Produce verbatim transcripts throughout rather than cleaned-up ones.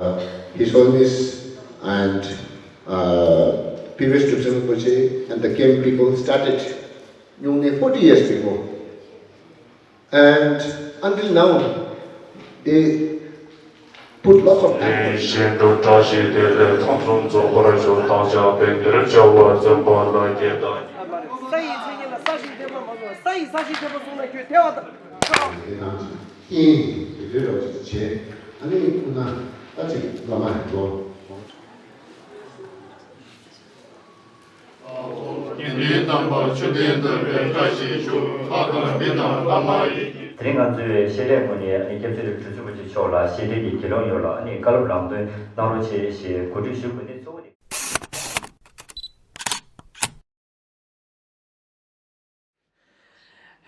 His Holiness and uh, previous Drupsang Rinpoche and the Kem people started nearly forty years before. And until now, they put lots of effort. བཞིན་དུ་བཀྲ་ཤིས་བདེ་ལེགས་ཚང་འཛོམས་རྫོགས་པར་ཤོག་དང་ཞབས་པད་འདིར་བྱ་བ་བརྩོན་པ་ལ་དགེ་དང་། ས་ཡི་མཚན་ཉིད་ལ་ས་ཞིང་འཐེབ་པ་མ་སོང་། ས་ཡི་ས་ཞིང་འཐེབ་པ་སོང་ན་ཁྱོད་དེ་བ་དང་། དེ་དང་ཨིན་དེ་འདྲའི་རོགས་ཅིག་བྱས། ཨ་ནི་ཁོ་ན་ད་ཅིག་བླ་མ་ལོ། དགེ་འདུན་རྣམ་པ་ཆོས་སྟོན་དུ་བའི་བཀྲ་ཤིས་ཤོག་ལྷ་དང་མི་དང་བླ་མ་ཡི། དེ་རིང་ང་ཚོའི་བཤད་གྲྭའི་ངོས་ནས་ཨ་ནི་སྐྱབས་རྗེ་དྲུང་ཆེན་རིན་པོ་ཆེ་མཆོག་ལ་བཤད་གྲྭའི་དགེ་སློང་ཡོངས་ལ་ཨ་ནི་བཀའ་སློབ་ལམ་སྟོན་གནང་རོགས་ཞེས་ཞེས་གོ་སྒྲིག་ཞུ་དགོས་ནས་གཙོ་བོ་ནི།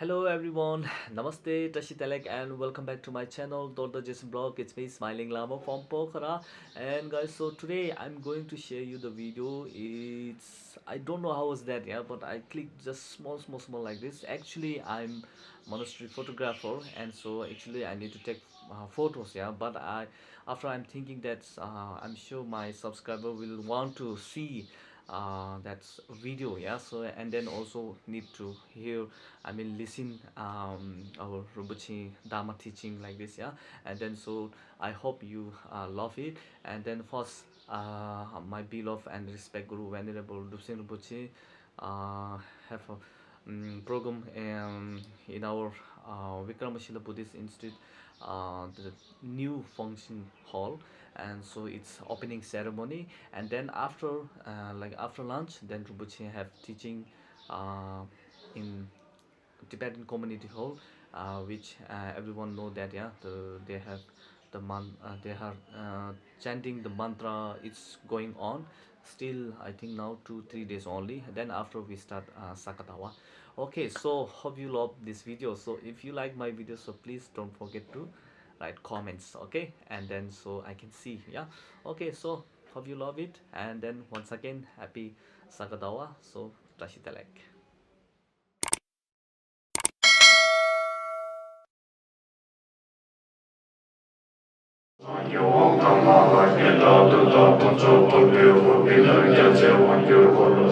Hello everyone, Namaste, Tashi Telek, and welcome back to my channel, Dorda Jason Blog. It's me, Smiling Lama from Pokhara. And guys, so today I'm going to share you the video. It's, I don't know how was that, yeah, but I clicked just small, small, small like this. Actually, I'm monastery photographer, and so actually I need to take uh, photos, yeah. But I, after I'm thinking that uh, I'm sure my subscriber will want to see uh, that video, yeah. So and then also need to hear, I mean, listen um, our Rinpoche Dharma teaching like this, yeah. And then so I hope you uh, love it. And then first, uh, my beloved and respect Guru Venerable Drupsing Rinpoche uh, have a um, program um, in our uh, Vikramashila Buddhist Institute, uh, the new function hall, and so it's opening ceremony. And then after, uh, like after lunch, then Rinpoche have teaching uh, in Tibetan community hall, uh, which uh, everyone know that, yeah, the, they have the man, uh, they are uh, chanting the mantra. It's going on still, I think now two three days only. Then after we start uh, Sakatawa. Okay, so hope you love this video. So if you like my video, so please don't forget to write comments, okay? And then so I can see, yeah. Okay, so hope you love it. And then once again, happy Sakatawa. So Tashi Telek. ཡིད་འོང་དང་མ་ལ་སྙན་གྲགས་དུས་དང་ཕུན་ཚོགས་ཕུར་བུའི་དབུ་པའི་ལྷ་རྒྱལ་མཚན་དབང་གྱུར་འཁོར་ལོ།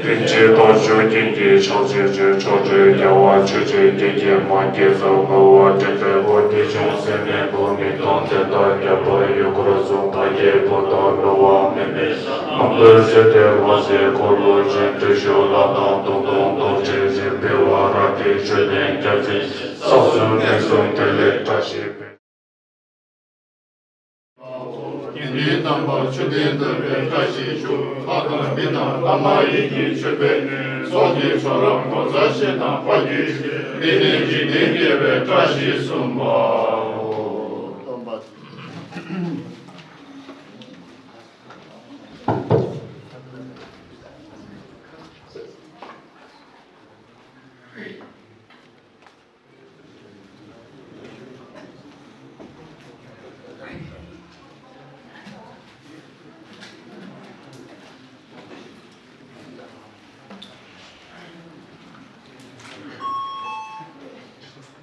རིན་ཆེན་རྡོ་རྗེ་རྒྱན་གྱི་ཕྱག་རྒྱ་ཆེན། ཕྱོགས་བྲལ་རྒྱལ་བ་ཆོས་ཀྱི་རྒྱལ་མཚན་མ་སྐྱེས་སུ་འགྲོ་བ་འདྲེན་པའི་བོ་དྷི་ཕྱུང་སེམས་དཔའི་བུ་མི་སྟོང་དེ་དག་རྒྱལ་པོ་ཡུལ་འཁོར་གསུམ་ཕ་སྐྱེས་བུ་དང་ནུ་བོ་མི་མེད་མང་པོའི་སྲས་དེ་ལྷ་སྲས་འཁོར་ལོ་ཅན་བྲུས་ཞུ་ལྷ་དང་དུང་སྟོང་རྡོ་རྗེ་རྩེ་འཕེལ་བ་རལ་གྲི་ཆོས་ལྡན་རྒྱལ་མཚན་ས་གསུམ་གནས་གསུམ་དེ་ལས་བཀྲ་ཤིས་པའི། དགེ་འདུན་རྣམ་པ་ཆོས་སྟོན་དུ་བའི་བཀྲ་ཤིས་ཤོག་ལྷ་དང་མི་དང་བླ་མ་ཡིད་ཀྱི་མཆོད་པའི་སྣོད། ཚོགས་ཀྱི་མཆོག་རབ་ངོ་མཚར་ཞེས་དང་དཔལ་གྱི་ཞིང་། འདི་ནི་འཇིག་རྟེན་དགེ་བའི་བཀྲ་ཤིས་གསུམ་པའོ། སྟོན་པ།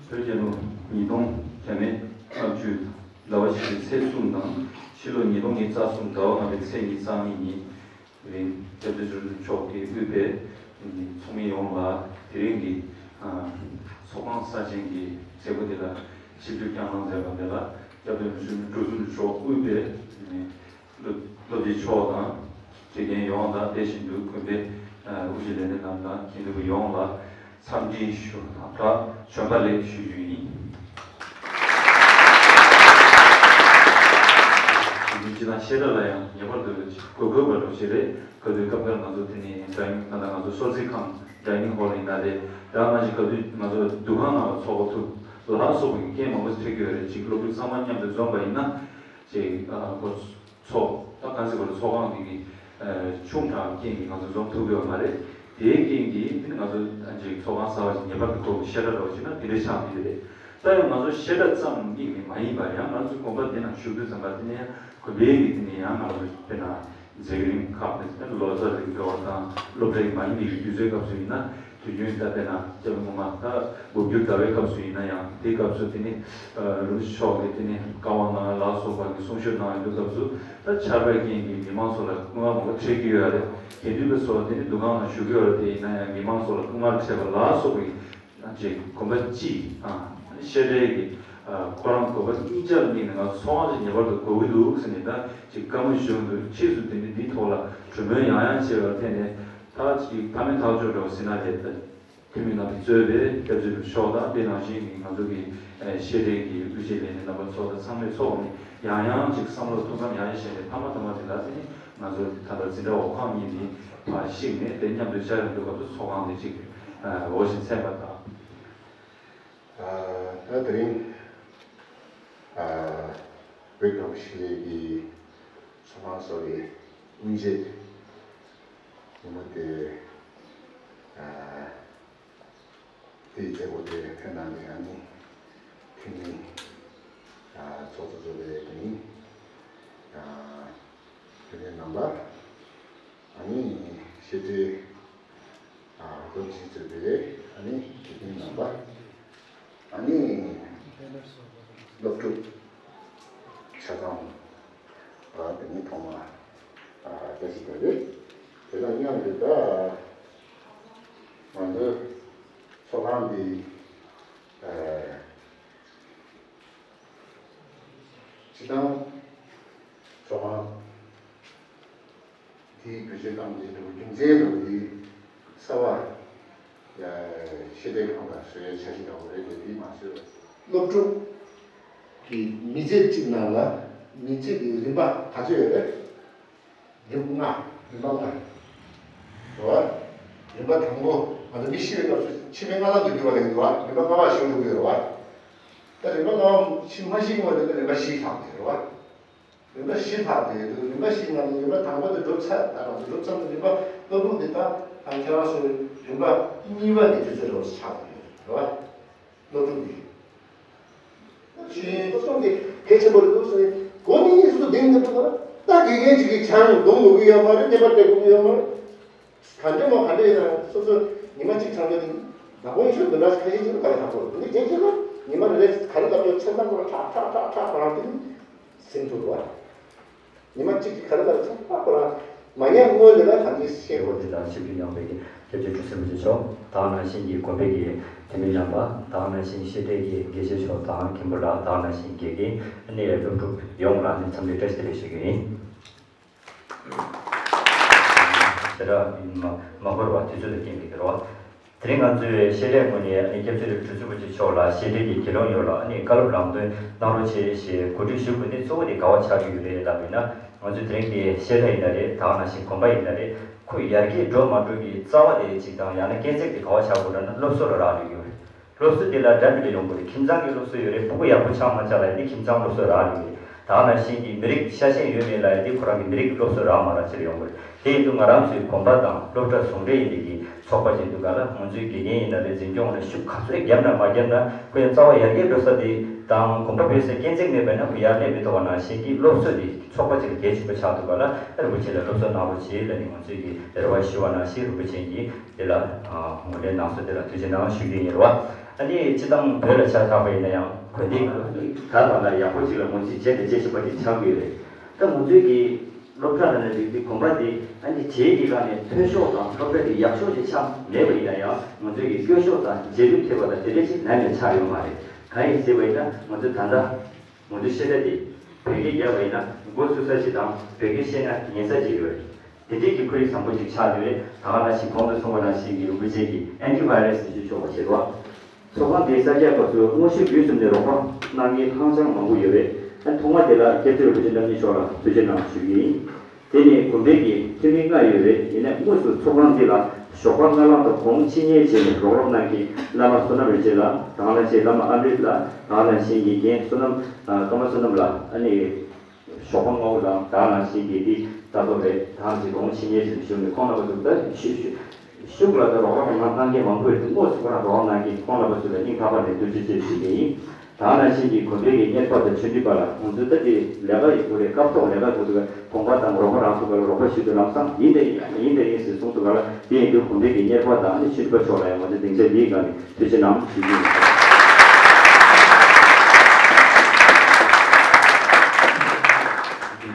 བོད་རྒྱལ་ལོ་ཉིས་སྟོང་བརྒྱ་མེད་ལྔ་བཅུ་ཟླ་བ་བཞི་པའི་ཚེས་གསུམ་དང་ཕྱི་ལོ་ཉིས་སྟོང་ཉི་ཤུ་རྩ་གསུམ་ཟླ་བ་ལྔ་པའི་ཚེས་ཉི་ཤུ་རྩ་གཉིས་ཉིན། དེ་རིང་སྐྱབས་རྗེ་ཆོས་གྲུབ་མཆོག་གིས་དབུས་པའི་ཚོགས་མི་ཡོངས་ལ་དེ་རིང་གི་ཚོགས་ཁང་གསར་བཞེངས་ཀྱི་མཛད་སྒོ་དེ་ལ་ཆིབས་བསྒྱུར་བསྐྱངས་གནང་མཛད་པ་དེ་ལ་སྐྱབས་རྗེ་ཆོས་གྲུབ་མཆོག་དབུས་པའི་སློབ་སློབ་སྤྱི་མཆོག་དང་དགེ་རྒན་ཡོངས་དང་དེ་བཞིན་དུ་དགོན་པའི་དབུ་ཁྲིད་ལས་སྣེ་རྣམས་དང་དགེ་འདུན་པ་ཡོངས་ལ་འཚམས་འདྲི་ཞུ་དང་བཞུགས་གདན་ལེགས་ཞུ་རྒྱུ་ཡིན། དེ་བཞིན་སྤྱིར་བཏང་བཤད་གྲྭ་ལ་ཡང་ངེས་པར་དུ་དགོས་དགོས་པ་འདྲ་ཞིག་རེད། ག་དུས་སྐབས་འགར་ང་ཚོ་དེ་ནི་ཌའི་ནིང་ད་ལྟ་ང་ཚོ་གསོལ་ཚིགས་ཁང་ཌའི་ནིང་ཧོལ་ཡིན་ན་རེད། ད་ནང་བཞིན་ག་དུས་ང་ཚོ་འདུ་ཁང་ནང་ལ་ཚོགས་པ་ཐུབ་ལ་སོགས་པའི་རྐྱེན་མང་པོ་ཐེབས་ཀྱི་ཡོད་རེད། ཅིག་སློབ་ཕྲུག་ཚང་མ་མཉམ་དུ་འཛོམས་པ་ཡིན་ན་ཅིག་ཨ་ཁོ་ཚོ་ད་གང་ཟེར་དགོས་རེད། ཚོགས་ཁང་དེ་གི་ཨ་ཆུང་དྲགས་རྐྱེན་གྱིས་ང་ཚོ་འཛོམས་ཐུབ་ཀྱི་ཡོད་མ་རེད། དེའི་རྐྱེན་གྱིས་དེ་ནི་ང་ཚོ་ཨ་ཅིག་ཚོགས་ཁང་གསར་པ་ཞིག་ངེས་པར་དུ་དགོས། བཤད་གྲྭ་འདྲ་བོ་ཞིག་ན་དེ་འདྲའི་ཆགས་ཀྱི་རེད། ད་ཡང་ང་ཚོ་བཤད་གྲྭ་ཙམ་གཉིས་ནི་མ་ཡིན་པར་ཡང་ང་ཚོ་དགོན་པ་འདི་ནང་བཞུགས་དུས་ཙམ་པ་དེ་ནས་ཡང་དགོན་པའི་གི་དེ་ནས་ཡང་ང་ཚོ་དཔེར་ན་མཛད་རིམ་ཁག་དེ་ཚོ་ལོ་ཙཱ་རེ་འགྲོ་བ་དང་སློབ་གྲྭའི་མ་ཡིན་པའི་དུས་ཚོད་སྐབས་སུ་ཡིན་ན་ ཡུན་ད་དཔེར་ན་སྐྱབས་མགོན་མ་ད་འབུམ་འགྱུར་ཟླ་བའི་སྐབས་སུ་ཡིན་ན་ཡང་དེའི་སྐབས་སུ་དེ་ནི་རིན་པོ་ཆེ་མཆོག་གིས་དེ་ནི་བཀའ་དབང་གནང་ལ་སོགས་པ་གི་གསུང་ཆོས་གནང་ཡོད་དུས་སྐབས་སུ་ད་ཆར་པའི་རྐྱེན་གྱིས་མི་མང་ཚོ་ལ་སྐུ་ངལ་མང་པོ་འཕྲད་ཀྱི་ཡོད་རེད། དེ་དུས་ཀྱི་སོགས་དེ་ནི་འདུ་ཁང་ནང་བཞུགས་ཀྱི་ཡོད་རེད། དེ་ཡིན་ན་ཡང་མི་མང་ཚོ་ལ་སྐུ་ངལ་འཕྲད་པ་ལ་སོགས་པའི་ཅིག་གོམ་པ་གཅིག་ཨ་བཤད་གྲྭའི་གི་ཁོ་རང་གོ་བ་གཉིས་ཆར་དམིགས་ནས་ང་ཚོ་ཚོགས་ཁང་ཅིག་ངེས་པར་དུ་དགོས་ཀྱི་འདུག་ཟེར་ནས་ད་ཅིག་བཀའ་མོལ་ཞུ་གི་འདུག་ཕྱིས་སུ་དེ་ནི་འདིའི་ཐོག་ལ་གྲོས་མོལ་ཡང་ཡང་བྱས་པར་བརྟེན་ནས་ད་ཅིག་མཐའ་མའི་ཐག་གཅོད་འདྲ་བོ་ཟེར་ན་རེད། ད་འཐུས་མི་རྣམ་པས་གཙོས་པའི་སྐྱབས་རྗེ་རིན་པོ་ཆེ་མཆོག་དང་དེ་ནང་བཞིན་གྱི་ང་ཚོ་གི་ཨེ་བཤད་གྲྭའི་གི་དབུ་འབྱེད་ལས་སྣེ་རྣམ་པ་ཚོ་དང་ཚང་མས་ཚོགས་ནས་ཡང་ཡང་ཅིག་བསམ་བློ་ཐུགས་བསམ་ཡང་ཡང་བཞེས་ནས་མཐའ་མ་མཐའ་མ་དེ་ལ་དེ་ནི་ང་ཚོ་ད་ལྟ་འཛིན་གྲྭ་འོག་ཁང་གཉིས་འདི་ཕར་བཤིག་ནས་དེ་མཉམ་དུ་བཅར་ཡོང་དུས་སྐབས་སུ་ཚོགས་ཁང་འདི་ཅིག་ཨ་འོ་ཞིག་མཚན་པ་དང་། ཨ་ད་དེ་རིང་ཨ་བོད་ཀྱི་ཤེས་ཡོན་གྱི་ཚོགས་ཁང་སོགས་ཀྱི་དབུ་འབྱེད་ཉིན་མོ་དེ་ཨ་དེའི་མཛད་སྒོ་དེ་ཕེབས་གནང་མཁན་ཨ་ནི་འཐུས་མི་ཨ་ཚོགས་གཙོ་གཙོས་པའི་དེ་རིང་ཨ་དེ་རིང་རྣམ་པ། ཨ་ནི་ཤེས་ཏེ་ཨ་སློབ་སྤྱི་གཙོས་པའི་ཨ་ནི་དགེ་རྒན་རྣམ་པ། ཨ་ནི་སློབ་ཕྲུག་ཆ་ཚང་ཨ་དེ་ནི་ཐོག་མ་ཨ་བཀྲ་ཤིས་བདེ་ལེགས། དེ་དང་མཉམ་དུ་ད་ང་ཚོའི་ཚོགས་ཁང་འདི་ཨ་སྤྱི་བཏང་ཚོགས་ཁང་དེའི་བེད་སྤྱོད་བཏང་རྗེས་འགྲོ་རྒྱུ་མཚན་དུ་དེའི་གསར་བ་ཤེས་ལྡན་ཁང་ལ་བཟོ་ཡའི་འཆར་གཞི་འདྲ་བོ་རེད་དེ། དེའི་མ་བཟོས་པ་སློབ་ཕྲུག་གི་མི་ཚེ་གཅིག་ནང་ལ་མི་ཚེ་གི་རིམ་པ་ག་ཚོད་ཡོད་རེད། རིམ་ལྔ། རིམ་པ་ལྔ་རེད་བ། རིམ་པ་དང་པོ་ང་ཚོ་མི་ཤི་བའི་སྐབས་སུ་ཕྱི་མའི་སྔ་ལམ་དུ་འགྱུར་བ་ལེན་འདུག་བ། རིམ་པ་ལྔ་པ་ཤི་འགྲོ་གི་ཡོད་རེད་བ། ད་རིམ་པ་ལྔ་པ་ཕྱི་མ་ཤི་གི་མ་རེད། ད་རིམ་པ་བཞི་ལྷག་དེ་རེད་བ། རིམ་པ་བཞི་ལྷག་དེ་རེད། རིམ་པ་བཞི་ནང་ནས་རིམ་པ་དང་པོ་དེ་འགྲུབ་ཚར། ད་ང་ཚོ་འགྲུབ་ཚར་ནས་རིམ་པ་སློབ་ཕྲུག་དེ་ད་ཨ་ཁྱེད་རང་གསུངས་པའི་རིམ་པ་གཉིས་པ་དེ་དུས་ཚོད་རེད་བ། ཆགས་དེ་རེད་བ། སློབ་ཕྲུག་དེ། ཞེས་སློབ་སྦྱོང་དེ་གལ་ཆེན་པོ་རེད་འདུག་ཟེར་ནས་སྒོ་ནས་སུ་འདིང་འདི་འདུག་ན། ད་དགེ་རྒན་ཅིག་གིས་ཆང་འདོན་དགོས་ཀྱི་ཡོད་མ་རེད། བརྙན་པར་སྤྲད་དགོས་ཀྱི་ཡོད་མ་རེད། ག་འདྲ་མོ་ག་འདྲ་ཡིན་ན་སོ་སོ་ཉི་མ་གཅིག་ཆང་འདོན་དེ་ཟླ་ཕོགས་ཡིན་ཤོད་འདོན་ན་ཁ་ཤས་ཅིག་ལ་ག་རེ་ཐག་པོ་རེད། འདི་རྗེས་ཆེ་ན་ཉི་མ་རེ་རེ་ག་རེ་ལབ་ཡོད་ཚོད་ལྟ་བུ་ལ་ཁྲག་ཁྲག་ཁྲག་ཁྲག་ཁོ་རང་དེ་ནི་ཟིན་ཐུབ་རེད་བ། ཉི་མ་གཅིག་གི་ག་རེ་ལབ་ཚོད་ལྟ་ཁོ་རང་མ་ཉན་སྔོན་དེ་ལ་ག་འདྲ་ཤེས་དགོས། དེ་དང་ཆིབས་བསྒྱུར་གནང་བའི་སྐྱབས་རྗེ་གྲུབ་ཆེན་རིན་པོ་ཆེ་མཆོག་ད་ག་ནང་བཞིན་གྱི་དགོན་པའི་གི་འཐུས་མི་རྣམ་པ། ད་ག་ནང་བཞིན་ཤེས་ལྡན་གྱི་དགེ་བཤེས་མཆོག་དང་མཁན་པོ་ལགས། ད་ག་ནང་བཞིན་དགེ་རྒན་ཨ་ནི་སློབ་ཕྲུག་ཡོངས་ལ་ནི་འཚམས་འདྲི་བཀྲ་ཤིས་བདེ་ལེགས་ཞུ་རྒྱུ་ཡིན། དེ་འདྲ་མ་མ་འགོར་བ་དུས་ཚོད་ལ་རྐྱེན་པས་དེ་རེད་བ། དེ་རིང་ང་ཚོས་ཤེས་ལྡན་ངོས་ནས་ཨ་ནི་སྐྱབས་རྗེ་གྲུབ་ཆེན་རིན་པོ་ཆེ་མཆོག་ལ་ཤེས་ལྡན་གྱི་དགེ་སློང་ཡོངས་ལ་ཨ་ནི་བཀའ་སློབ་ལམ་སྟོན་གནང་རོགས་བྱེད་ཞེས་གོ་སྒྲིག་ཞུ་དགོས་དོན་གཙོ་བོ་དེ་ག་བ་ཆགས་ཀྱི་ཡོད་རེད་ལབ་ཡིན་ན། ང་ཚོས་དེ་རིང་གི་ཤེས་ལྡན་ཡིན་ན་རེད། ད་ག་ནང་བཞིན་དགོན་པ་ཡིན་ན་རེད། ཁོ་ཡར་རྒྱས་འགྲོ་མ་འགྲོ་གི་རྩ་བ་དེ་གཅིག་དང་། ཡང་ན་རྐྱེན་རྩིས་དེ་ག་བ་ཆགས་དགོས་རེད་ན་སློབ་གསོ་ལ་རག་ལས་ཡོད་རེད། སློབ་གསོ་དེ་ལ་འདྲ་མི་འདྲ་ཡོང་གི་རེད། ཁྱིམ་ཚང་གི་སློབ་གསོ་ཡོད་རེད། ཕྲུ་གུ་ཡག་པོ་ཆགས་མ་ཆགས་ལ་ཡང་དེ་ཁྱིམ་ཚང་སློབ་གསོ་རག་ལས་ཡོད་རེད། ད་ག་ནང་བཞིན་གྱི་མི་རིགས་ཤ་ཞེན་ཡོད་མེད་ལ་ཡང་དེ་ཁོ་རང་གི་མི་རིགས་ཀྱི་སློབ་གསོ་རག་མ་རག་ཕྱིར་ཡོང་གི་རེད། དེ་ཡིན་དུས་ང་རང་ཚོའི་དགོན་པ་དང་སློབ་གྲྭ་ཟུང་འབྲེལ་ཡིན་པའི་གི་ཚོགས་པ་ཅིག་འདུག་ག་ལ། ང་ཚོའི་དགེ་རྒན་ཡིན་ན་རེད། འཛིན་སྐྱོང་ལ་ཤུགས་ག་ཚོད་བརྒྱབ་ན་མ་བརྒྱབ་ན་ཁོ་ཡང་རྩ་བ་ཡར་རྒྱས་འགྲོ་ས་དེ་དང་། གོམ་པ་སྤོས་སའི་རྐྱེན་རྩིས་མེད་པ་ཡིན་ན་ཁོ་ཡར་སླེབས་མི་ཐུབ་པ་ནང་བཞིན་གྱི་སློབ་གསོ་དེ་ཚོགས་པ་ཅིག་ལ་གལ་ཆེན་པོ་ཆགས་འདུག་ག་ལ། ཨ་རིན་པོ་ཆེ་ལ་སློབ་གསོ་གནང་རོགས་བྱེད་ལབ་ནས་ང་ཚོས་ཀྱི་རེ་བ་ཞུ་བ་ནང་བཞིན་རིན་པོ་ཆེ་གིས་དེ་ལ་ངོས་ལེན་གནང་སོང་། དེ་ལ་ཐུགས་རྗེ་གནང་ཞུ་རྒྱུ་ཡིན་རེད་བ། ཨ་ནི་སྤྱི་བཏང་བོད་ལ་ཆ་བཞག་པ་ཡིན་ན་ཡང་དགོན་སྡེ་ག་བ་ལ་ཡག་པོ་ཅིག་ལ་ངོས་འཛིན་བྱས་ཏེ་བྱེད་བཞིན་པ་ཅིག་ཆགས་ཀྱི་ཡོད་རེད། ད་ང་ཚོའི་གི་སློབ་གྲྭ་ལ་ནི་རིགས་འདི་གོམ་པ་འདི་ཨ་ནི་གྲས་ཀྱི་སྒང་ནས་མཐོ་ཤོས་དང་སློབ་གྲྭ་འདི་ཡག་ཤོས་ཅིག་ཆགས་མེད་པ་ཡིན་ན་ཡང་ང་ཚོའི་གི་སྐྱོ་ཤོས་དང་རྗེས་ལུས་ཐེབས་པ་དང་དེ་འདྲ་ཅིག་ནམ་ཡང་ཆགས་ཡོད་མ་རེད། གང་ཡིན་ཟེར་བ་ཡིན་ན་ང་ཚོ་ད་ལྟ་ང་ཚོའི་ཤེས་ལྡན་འདི་བོད་སྐད་རྒྱབ་པ་ཡིན་ན་འགོ་ཚུགས་ས་ཞིག་དང་བོད་སྐད་བཤད་ན་ཉན་ས་ཅིག་ཡོད་རེད། དེ་འདྲའི་གི་ཁོར་ཡུག་བཟང་པོ་ཅིག་ཆགས་ཡོད་རེད། ད་ག་ནང་བཞིན་གོང་དུ་གསུངས་པ་ནང་བཞིན་གྱི་རིན་པོ་ཆེ་གིས་ཨན་ཊི་ཝའི་རས་ཞེས་ཞུ་ཆོག་པ་བྱེད་རོགས། ཚོགས་ཁང་དེའི་གསར་རྒྱག་སྐབས་སུ་དངོས་གཞི་དུས་གསུམ་ནས་རོགས་པ་གནང་མཁན་ཧང་ཅང་མང་པོ་ཡོད་རེད། ཨ་ཐོག་མ་དེ་ལ་སྐྱབས་རྗེ་རིན་པོ་ཆེ་རྣམ་གཉིས་མཆོག་ལ་ཐུགས་རྗེ་གནང་ཞུ་རྒྱུ་ཡིན། དེ་ནས་དགོན་པའི་གི་འཐུས་མི་ལྔ་ཡོད་རེད། ཡིན་ནའི་དངོས་སུ་ཚོགས་ཁང་འདི་ལ་ཞོགས་པ་སྔ་ལངས་དང་གུང་ཕྱི་ཉལ་བྱས་ནས་རོགས་རམ་གནང་མཁན་བླ་མ་བསོད་ནམས་རིན་ཆེན་ལགས། ད་ག་ནང་བཞིན་བླ་མ་ཨ་མྲིད་ལགས། ད་ག་ནང་བཞིན་གྱི་རྒན་བསོད་ནམས་ཀརྨ་བསོད་ནམས་ལགས། ཨ་ནི་ཞོགས་པ་སྔ་པོ་དང་ད་ག་ནང་བཞིན་གྱི་འདི་ལྟ་རྟོག་རེད། ད་ག་ནང་བཞིན་གུང་ཕྱི་ཉལ་བྱས་ནས་བཞུགས་ནས་ཁོང་རྣམ་པ་ཚོ་ད་ཤུ་ཤུ་ཤུགས་ལ་ད་རོགས་རམ་གནང་མཁན་མང་པོ་ཡོད་དུས་དངོས་སུ་ཁོ་རང་རོགས་རམ་གནང་མཁན་ཁོང་རྣམ་པ་ཚོ་ལ་སྙིང་ཐག་པ་ནས་ཐུགས་རྗེ་ཆེ་ཞུ་གི་ཡིན། ད་ནང་བཞིན་གྱི་དགོན་པའི་གི་གཉེར་པ་དང་ཆོས་འབྲེལ་པ་ལ་ང་ཚོས་ད་དེ་ལས་ཀ་ཡོད་དགོས་རེད། སྐབས་ཐོག་ལས་ཀ་དགོས་འདུག་ག་དགོངས་པ་དང་རོགས་པ་རང་ཚོ་ག་ལ་རོགས་པ་ཞུ་དུས་ལམ་སང་ཡིན་དེ་ཡིན་ཡིན་དེ་ཡིན་ཟེར་གསུངས་འདུག་ག་ལ། དེ་ཡིན་དུས་དགོན་པའི་གི་གཉེར་པ་དང་ནི་ཆོས་འབྲེལ་པ་ཕྱོགས་ལ་ཡང་ང་ཚོས་སྡིངས་ཆ་འདིའི་སྒང་ནས་ཐུགས་རྗེ་གནང་ཞུ་རྒྱུ་ཡིན།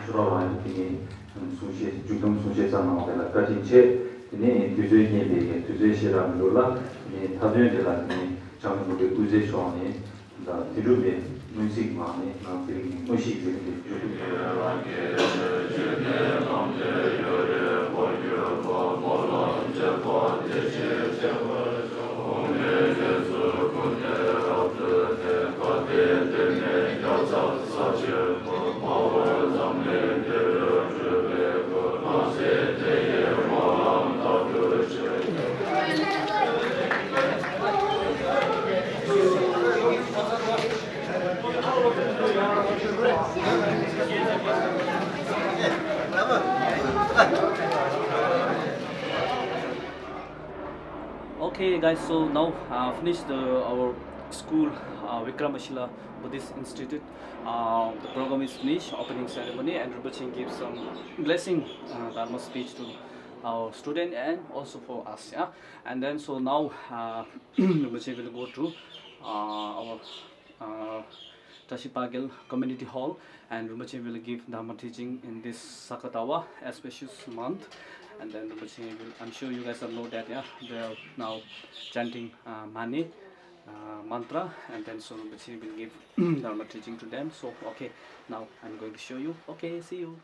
ཆུ་ར་བ་ཡང་དེ་ནས་གསུང་བཤད་མཇུག་སྡོམ་གསུང་བཤད་ཚར་གནང་བ་དེ་ལ་བཀའ་དྲིན་ཆེ། དེ་ནས་དུས་ཚོད་རྙེད་པའི་དུས་ཚོད་ཞེ་དྲག་མི་འདུག་ལ། དེ་ནས་མཐའ་དོན་དེ་ལ་དེ་ནས་བྱང་ཆུབ་མགོན་པོའི་སྐུ་ཚེ་མཆོག་ནས། དང་དེ་རུ་བའི་སྔོན་གཟིགས་ངང་ནས་ནང་དེ་རིང་ནས་དངོས་གཞི་ཟེར་ཏེ་བརྗོད་ཐུབ་ཀྱི་ཡོད། Okay, guys, so now uh, finished the, our school, uh, Vikramashila Buddhist Institute. Uh, the program is finished, opening ceremony, and Rinpoche gave some blessing, uh, Dharma speech to our student and also for us, yeah. And then, so now, uh, Rinpoche will go to uh, our uh, Tashi Pagel Community Hall, and Rinpoche will give Dharma teaching in this Sakatawa auspicious month. And then Rinpoche will, I'm sure you guys all know that, yeah, they are now chanting uh, Mani uh, mantra, and then so Rinpoche will give Dharma teaching to them. So, okay, now I'm going to show you. Okay, see you.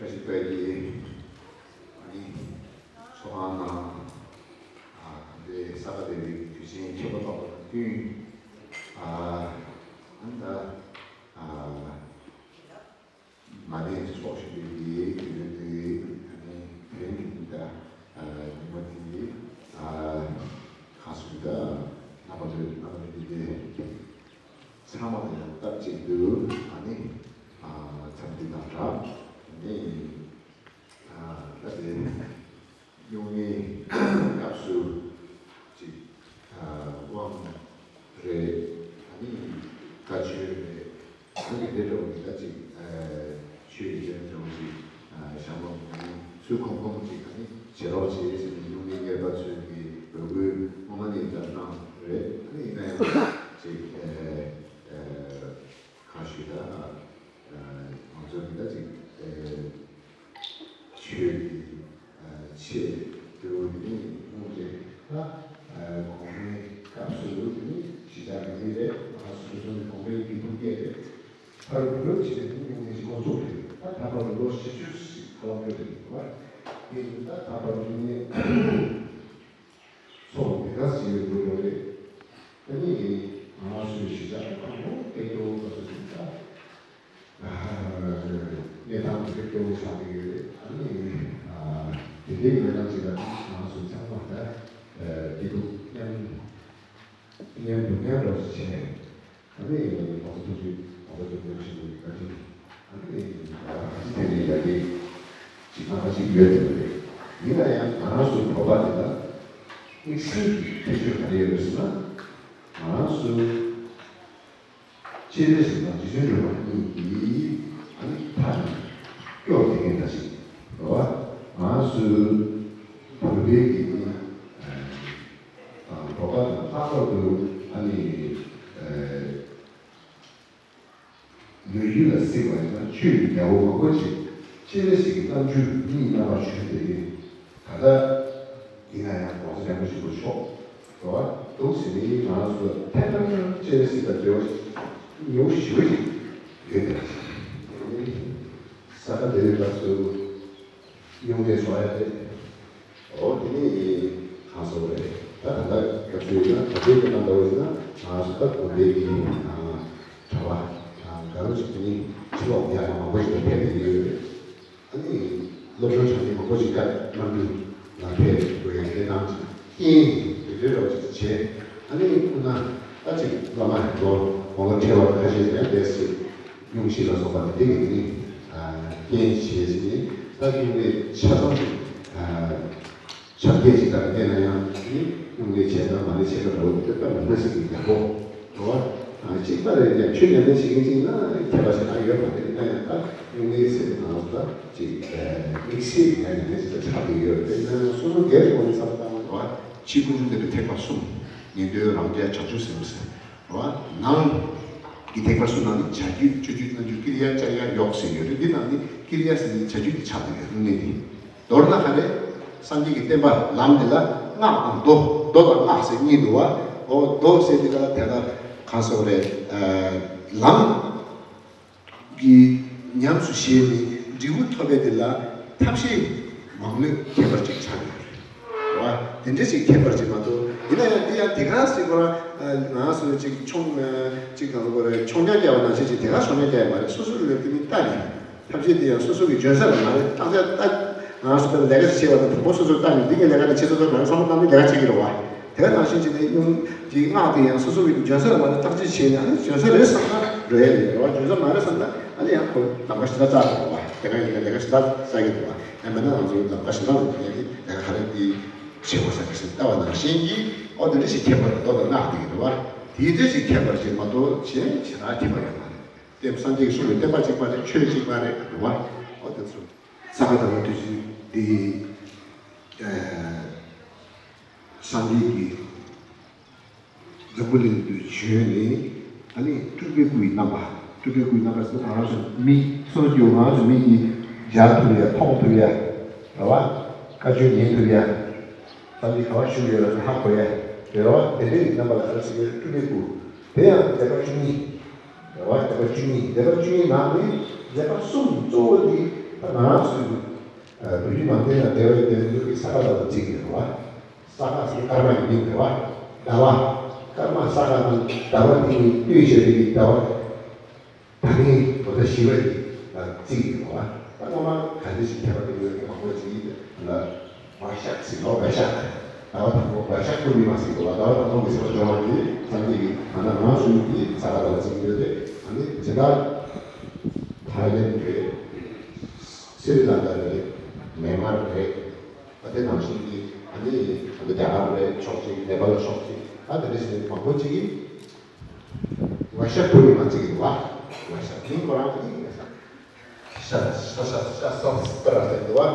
བཀྲ་ཤིས་དཔལ་གྱི་ཨ་ནི་ཚོགས་ཁང་ནང་ཨ་འདི་ས་ག་ཟླ་བའི་དུས་ཆེན་ཁྱད་པར་འཕགས་པ་དང་བསྟུན་ཨ་ཨ་ནི་ད་ཨ་མ་ཎི་ཚོགས་བཞིན་པའི་དུས་ཡུན་དེ་ཨ་ནི་དེ་རིང་གི་ད་ཨ་ཉིན་མོ་དེ་ཨ་གང་སོང་ད་རྣམ་པ་ཚོས་རྣམ་པ་ཚོས་འདི་དེ། ཚང་མ་ལ་ཡང་སྟབས་གཅིག་ཏུ་ཨ་ནི་ཨ་འཚམས་འདྲི་དང་སྦྲགས་ཨ་ནི་ཨ་ད་དེ་སྨྱུང་གནས་སྐབས་སུ་ཅིག་ཨ་དབང་རེད། ཨ་ནི་བཀའ་ཆོས་རེད། ཨ་ནི་དེ་འདྲ་བོ་ཅིག་ད་ཅིག་ཨ་ཆོས་ཀྱི་དོན་འདྲ་བོ་ཅིག་ཨ་བཤམས་པ་ཨ་ནི་ཚུལ་ཁོམ་ཁོམ་ཅིག་ཨ་ནི་བྱེད་རོགས་བྱེད་ཟེར་ནས་སྨྱུང་གནས་གཉེར་པ་ཚོས་ཀྱི་འབོད་སྐུལ་སྔོན་མ་ནས་ལྟར་གནང་རེད། ཨ་ནི་ཡིན་ན་ཡང་ཅིག་ཨ་ཨ་གང་ཞུ་ད་ཨ་ང་ཚོ་འདི་ད་ཅིག་ཨ་ཆོས་ཀྱི་ཨ་ཆེད་དུ་ནི་སྔོན་ལ་ད་ཨ་གོང་མའི་སྐབས་སུ་ནི་གཞིས་ཆགས་ཀྱི་མི་རེད། ང་སོ་སོ་ནི་གོང་མའི་རྒྱུད་ཐུགས་བསྐྱེད་རེད། ཕར་བོད་ཕྱི་ནས་ནི་སྨྱུང་གནས་ཤིག་འགོ་ཚུགས་རེད། ད་ད་བར་ལོ་བཞི་བཅུ་ཞིག་འཁོར་ཡོད་རེད་བ། དེ་ཡིན་ད་ད་བར་ནི་ཚོགས་འདི་ག་ཞིག་ཡོད་འགྲོ་ཡོད་རེད། ད་ནི་ང་ཚོའི་གཞིས་ཆགས་ཁོང་ཁྲོ་སྐད་སྐྱོ་བོ་ག་ཚོད་ཅིག་ད་གནས་སྟངས་དེ་སྐྱོ་བོ་ཆགས་ཀྱི་ཡོད་རེད། ད་ནི་དེ་འདྲའི་གནས་སྟངས་ཅིག་ལ་ང་ཚོ་ཚང་མ་ད་སྐྱིད་སྡུག་མཉམ་མཉམ་དུ་མཉམ་རོགས་བྱས། ཨ་ནི་ང་ཚོ་ཐུགས་རྗེ་ང་ཚོ་ཐུགས་རྗེ་ཆེན་པོ་ཡིན། བཀའ་དྲིན། ཨ་ནི་ང་ཚོ་དེ་ནས་ཡ་གི་ཅིག་ཨ་ཁ་ཅིག་ཡོད་དེ་རེད། ཡིན་ན་ཡང་ང་རང་ཚོའི་བོད་པ་དེ་ལ་ དམིགས་བསལ་གྱི་ཁྱད་ཆོས་ག་རེ་ཡོད་པ་ཟེར་ན། ང་རང་ཚོ་སྤྱན་རས་གཟིགས་དང་རྗེ་བཙུན་སྒྲོལ་མ་གཉིས་ཀྱིས་ཨ་ནི་མཐའ་ནས་སྐྱོབ་བསྡད་མཁན་འདྲ་ཞིག་རེད་བ། ང་ཚོ་བོད་པའི་གི་ཨ་ནི་ཨ་བོད་པ་དང་ལྷག་པར་དུ་ཨ་ནི་ཨ་ལོ་རྒྱུས་ལ་གཟིགས་པ་ཡིན་ན་ཆོས་ཀྱི་རྒྱལ་པོ་མང་པོ་ཅིག་སྤྱན་རས་གཟིགས་ཀྱི་རྣམ་འཕྲུལ་གཉིས་རྣམ་པར་བྱོན་ཏེ། ད་ལྟ་ཡིན་ན་ཡང་༸གོང་ས་༸སྐྱབས་མགོན་ཆེན་པོ་མཆོག་འགྲོ་བ་འདུག་ཟེར་ནས་ང་རང་ཚོ་ཐད་ཀར་སྤྱན་རས་གཟིགས་དང་འབྲེལ་བ་ཉུང་ཤོས་ཤིག་ཡོད་དེ། ས་ག་ཟླ་བའི་སྐབས་སུ་སྨྱུང་གནས་སོང་ཡ་རེད། འོ་དེ་ནི་གང་སོང་རེད། ད་ད་ལྟ་སྐབས་སུ་ཡིན་ན་ད་ལྟའི་གནས་སྟངས་འདྲ་བོ་ཡིན་ན་ང་ཚོ་ད་དགོན་སྡེ་གི་གྲྭ་པ་གང་རུང་ཞིག་དེ་ནི་ཕྱི་ལོགས་ཡར་མང་པོ་ཞིག་ལ་ཕེབས་བསྡད་ཀྱི་ཡོད་རེད། ཨ་ནི་སློབ་སྦྱོང་བྱ་མཁན་མང་པོ་ཞིག་ཀ་ནམ་རྒྱུན་ལ་ཕེབས་དགོས་ཡ་གནས་སྟངས་ཅིག་རྐྱེན་དེ་འདྲའི་རོགས་ཅིག་བྱས། ཨ་ནི་སྤུ་ན་ད་ཅིག་བླ་མ་ལོ་དགུང་ལོ་བགྲེས་པ་ཁ་ཤས་ཀྱང་བསྡད་སྲིད། སྨྱུང་གཞི་ལ་སོགས་པ་དེ་འདྲའི་གི་ནི་རྐྱེན་བྱས་ནས་ད་སྨྱུང་གནས་ཆ་ཚང་ཆ་རྐྱེན་ཅིག་དང་བལྟས་ན་ཡང་ནི་སྨྱུང་གནས་བྱས་དང་མ་གནས་བྱས་པ་འདྲ་བོ་དེ་ལྟ་མི་འདྲ་ཟེར་གི་ཡག་པོ་འགྲོ་བ། གཅིག་པ་རེད་ཀྱང་ཆོས་ཉམས་ལེན་བྱེད་མཁན་ཅིག་ན་ཁྱད་པར་ཞེ་དྲག་ཡོད་མ་རེད། ཡིན་ན་ཡང་ད་སྨྱུང་གནས་ཟེར་དུས་ནང་ལ་ཅིག་དམིགས་བསལ་གྱི་ཉམས་ལེན་ཅིག་ད་ཆགས་བསྡད་ཡོད་རེད། ཡིན་ན་ཡང་སོ་སོ་སྒེར་གྱི་ངོས་ནས་བསམ་བློ་བཏང་བ་འགྲོ་བ་ཕྱི་ཀུན་འབྱུང་ལྡན་པའི་ཐེག་པ་གསུམ། ཉན་ཐོས་རང་རྒྱལ་བྱང་ཆུབ་སེམས་ཟེར། རེད་བ། ནང་གི་ཐེག་པ་གསུམ་ནང་ནས་བྱ་རྒྱུད་སྤྱོད་རྒྱུད་རྣམ་འགྱུར་ཀིར་ཡ་ཅར་ཡ་ཡོག་ཟེར་ཡོད་རེད། འདི་ནང་ནས་ཀིར་ཡ་ཟེར་ནས་བྱ་རྒྱུད་དེ་ཆགས་བསྡད་ཡོད་རེད། དངོས་གནས་དེ། མདོར་ན་ག་རེ། སངས་རྒྱས་ཀྱི་བསྟན་པ་ལམ་འདི་ལ་སྔགས་དང་མདོ། མདོ་དང་སྔགས་ཟེར་གཉིས་འདུག་བ། འོ་མདོ་ཟེར་འདི་ལ་དེ་ལ་གང་ཟེར་རེད། ལམ། གིས་ཉམས་སུ་བཞེས་ནས་འབྲས་བུ་ཐོབ་པའི་དེ་ལ་ཐབས་ཤེས་མང་མོས་ཁྱད་པར་ཅིག་ཆགས་ཡོད་རེད་བ། དེ་འདྲ་ཅིག་ཁྱད་པར་ཅིག་མ་གཏོགས། ཡིན་ན་ཡང་འདི་ཡང་དེ་ག་ཟེར་གོ་ར། ང་ཚོ་ཅིག་ཆུང་ཅིག་གང་གོ་རེད། ཆུང་ཉག་རྒྱག་པ་ནང་བཞིན་ཅིག་དེ་ག་ཆུང་ཉག་རྒྱག་ཡ་མ་རེད། སོ་སོ་རེ་རེ་དེ་ནི་ལྟ་ནས་ཐབས་ཤེས་དེ་ཡང་སོ་སོ་གི་འཇོན་ས་ལ་མ་རེད། བརྟག་དཔྱད་ལྟ། ང་ཚོ་ལས་ཀ་ཞིག་བྱེད་པ་དང་དང་པོ་སོ་སོར་བལྟ་ནས་འདི་གའི་ལས་ཀ་དེ་བྱེད་ཐུབ་ཐུབ་མ་རེད་བསམ་བློ་བཏང་ནས་ལས་ཀ་བྱེད་ཀྱི་རེད་བ། དེ་ནང་བཞིན་བྱས་ནས་སྨྱུང་འདིའི་སྔགས་དེ་ཡང་སོ་སོ་གི་འཇོན་ས་ལ་མ་རེད། བརྟག་དཔྱད་བྱས་ནས་ཨ་ནི་འཇོན་ས་རེད་བསམ་ན་འགྲོ་ཡ་རེད་རེད་བ། འཇོན་ས་མ་རེད་བསམ་ན་ཨ་ནི་ཡང་ཁོ་ལམ་ཁ་ཞེ་དྲག་བཙལ་དགོས་རེད་བ། དེ་ག་ཡིན་ན་ལས་ཀ་ཞེ་དྲག་བཙལ་གྱི་འདུག་བ། ཡང་མིན་ན་ང་ཚོ་ལམ་ཁ་ཞེ་དྲག་ལ་ཡིན་ན་ལས་ཀ་ག་རེ་འདི་བྱེད་དགོས་ས་གི་ཞིག་ལྟ་བ་ནང་བཞིན་གྱི་ཨོ་དེ་འདྲ་ཞིག་ཁྱད་པར་རེད། མདོ་དང་སྔགས་དེ་གི་རེད་བ། དེའི་འདྲ་ཞིག་ཁྱད་པར་ཞིག་མ་གཏོགས་གཞན་ཞེ་དྲག་ཁྱད་པར་ཡོད་མ་རེད། དེ་སངས་རྒྱས་ཀྱི་གསུང་གི་བསྟན་པ་གཅིག་པ་རེད། ཆོས་གཅིག་པ་རེད་རེད་བ། ཨོ་དེ་ཚོ། ས་ག་ཟླ་བ་དུས་ཚོད་འདི། ཨ། སངས་རྒྱས་ཀྱིས་འཛམ་བུ་གླིང་དུ་བྱོན་ནས་ཨ་ནི་སྤྲུལ་པའི་སྐུ་ཡི་རྣམ་པ། སྤྲུལ་པའི་སྐུ་ཡི་རྣམ་པ་ཟེར་ན་ང་རང་ཚོ་མི་སོ་སོ་སྐྱེ་བོ་ང་རང་ཚོ་མི་གིས་མཇལ་ཐུབ་ཡ། མཐོང་ཐུབ་ཡ། རེད་བ། བཀའ་ཆོས་ཉན་ཐུབ་ཡ། སངས་རྒྱས་ག་པར་བཞུགས་ཡོད་ལ་ཧ་གོ་ཡ། རེད་བ། དེ་འདྲའི་རྣམ་པ་ལ་ག་རེ་ཟེར་གི་རེད། སྤྲུལ་པའི་སྐུ། དེ་ཡང་མཛད་པ་བཅུ་གཉིས། རེད་བ། མཛད་པ་བཅུ་གཉིས། མཛད་པ་བཅུ་གཉིས་ནང་ནས་མཛད་པ་གསུམ་གཙོ་བོ་འདི་ད་ང་རང་ཚོའི་བོད་བརྒྱུད་ནང་བསྟན་དང་འབྲེལ་བའི་དོན་དུ་གི་ས་ག་ཟླ་བ་བརྩི་གི་རེད་བ། ས་ག་ཟེར་སྐར་མ་ཡི་མིང་རེད་བ། ཟླ་བ། སྐར་མ་ས་ག་དང་ཟླ་བ་དེ་གཉིས་ལྟོས་བྱས་པའི་ཟླ་བ། ད་ནི་ལོ་ཟླ་བཞི་པ་ཡི་བརྩི་གི་རེད་བ། ད་སྔོན་མ་ག་འདྲ་ཞིག་ཁྱད་པར་དུ་ཡོད་མཁན་མང་པོ་ཅིག་ཡིན་ལ། བ་ཤག་ཟེར་ནོ། བ་ཤག་ཟླ་བ་དང་པོ་བ་ཤག་པུར་ནི་མ་ཟེར་གི་རེད་བ། ཟླ་བ་དང་པོ་གི་ཟེར་བ་སྦྱོར་བ་ཡིན། སངས་རྒྱས་ཀྱིས་ད་ནང་ང་ཚོ་ཡི་ས་ག་ཟླ་བ་བརྩི་གི་ཡོད་དེ། ཨ་ནི་ཇི་ལྟར་ཐའི་ལེན་རེད། སི་རི་ལང་ཀ་རེད། མེན་མར་རེད། ཨ་དེ་ནང་བཞིན་གྱི་ཨ་ནི་རྒྱ་གར་རེད། ཕྱོགས་གཅིག་ནེ་པཱལ་ཕྱོགས་གཅིག་ཨ་དེ་འདྲ་ཞིག་མང་པོ་ཅིག་གིས་བ་ཤག་པུར་ནི་མ་བརྩི་གི་འདུག་བ། བ་ཤག་མིང་ཁོ་རང་གི་ཤ་ཤ་ཤ་ཤ་སྟ་ར་ཟེར་འདུག་བ།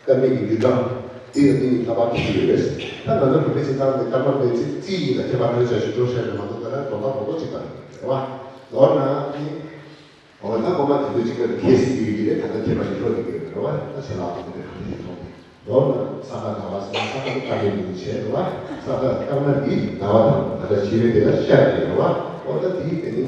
སྐར་མའི་གི་ཡུལ་གྲངས་དེ་ཡང་དེ་ནི་ལྷག་པར་དུ་ཡོད་རེད། ད་ང་ཚོ་བོད་པའི་སྤྱི་ཚང་གི་སྐར་མ་དེ་ཚིག་རྩིས་ཡིན་ལ་ཁྱད་པར་རེ་བྱ་ཞིག་འགྲོ་བཤད་རེད་མ་གཏོགས། ད་ལྟ་དོན་དག་མང་པོ་ཅིག་དང་རེད་བ། མདོར་ན་ནི། འོ་ན་སྔོན་མ་དེ་ཚོ་གཅིག་པ་རེད། གལ་སྲིད་ཡོད་ཀྱི་རེད། ད་ལྟ་ཁྱད་པར་ཞིག་འགྲོ་ཡོད་ཀྱི་རེད་བ། ད་ཆེ་ལག་དང་དེ་ག་འདྲ་ཞིག་མཐོང་། མདོར་ན་ས་ག་ཟླ་བ་ཟེར་ན་ས་ག་དེ་སྐར་མའི་མིང་བྱས་རེད་བ། ས་ག་སྐར་མ་འདི་ཟླ་བ་དང་ད་ལྟ་བྱེད་པའི་དེ་ལ་ཤར་རེད་རེད་བ། འོ་ད་དེའི་དེ་ནི་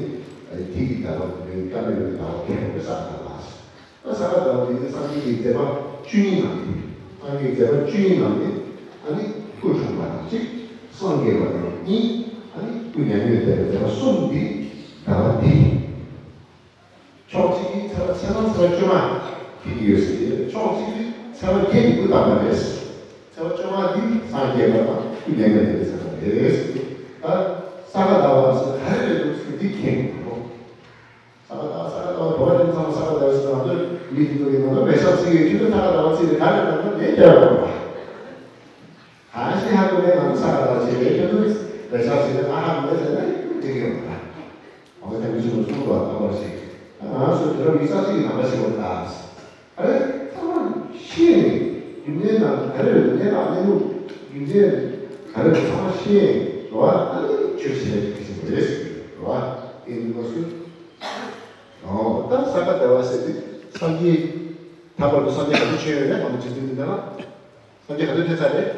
དེ་གི་ཟླ་བ་མིང་སྐར་མའི་མིང་ཟླ་བ་ཁྱད་པར་ས་ག་ཟླ་བ་ཟེར། ད་ས་ག་ཟླ་བ་འདི་ནི་སངས་རྒྱས་ཀྱི་མཛད་པ་བཅུ་གཉིས་ནང་ནས། སངས་རྒྱས་ཀྱི་མཛད་པ་བཅུ་གཉིས་ནང་ནས་ཨ་ནི་སྐུ་འཁྲུངས་པ་དང་གཅིག་སངས་རྒྱས་པ་དང་གཉིས། ཨ་ནི་སྐུ་མྱ་ངན་འདས་པའི་མཛད་པ་གསུམ་འདི་ཟླ་བ་འདི། ཕྱོགས་གཅིག་གིས་ཚེས་པ་ཚེས་གྲངས་ཚེས་པ་བཅོ་ལྔ་ཕེབས་ཀྱི་ཡོད་ཟེར་གྱི་རེད། ཕྱོགས་གཅིག་གིས་ཚེས་པ་བརྒྱད་ཀྱི་སྐུ་བལྟམས་པ་རེད། ཚེས་པ་བཅོ་ལྔ་འདི་སངས་རྒྱས་པ་དང་སྐུ་མྱ་ངན་འདས་པའི་ཚེས་པ་རེད་ཟེར་གྱི། ད་ས་ག་ཟླ་བ་ཟེར་ག་རེ་རེད་འདུག་ཟེར་འདི་མཁྱེན་དགོས། ས་ག་ཟླ་བ། ས་ག་ཟླ་བ་འགྲོ་བ་རིགས་ཚང་མ་ས་ག་ཟླ་བ་ཟེར་ང་ཚོ་མི་དེ་ཚོ་གིས་ང་ཚོ་མེ་ཤག་བརྩི་གི་ཡོད། ཁྱེད་ཚོ་ས་ག་ཟླ་བ་བརྩིས་ཏེ་ག་རེ་ལབ་ན་ངས་རྒྱལ་བ་དགོངས་པ། གང་ཞིག་ཧ་གོ་མེད་ང་ རང་གི་ས་ཆ་གི་ནང་པ་ཞིག་ཡོད་ད། ཨ་རེ་ཚང་མ་ཤེས་ནས་རྒྱུ་མཚན་དང་ག་རེ་རེད། གནས་ལ་གནས་ལུགས་རྒྱུ་མཚན་ག་རེ་རེད། ཚང་མ་ཤེས་རེད་བ། ཨ་ནི་ཆོས་བཤད་ཀྱི་ཞིག་རེད་ཟེར་གྱི་རེད་བ། ཨེ་འདི་ལོ་སུ། ཨོ་ད་ས་ག་ཟླ་བ་ཟེར་དུས་སངས་རྒྱས་ད་བར་དུ་སངས་རྒྱས་ག་ཚོད་བྱོན་ཡོད་རེད། ང་ཚོ་རྗེ་བཙུན་འདི་ལ། སངས་རྒྱས་ག་ཚོད་ཕེབས་ཚར་རེད།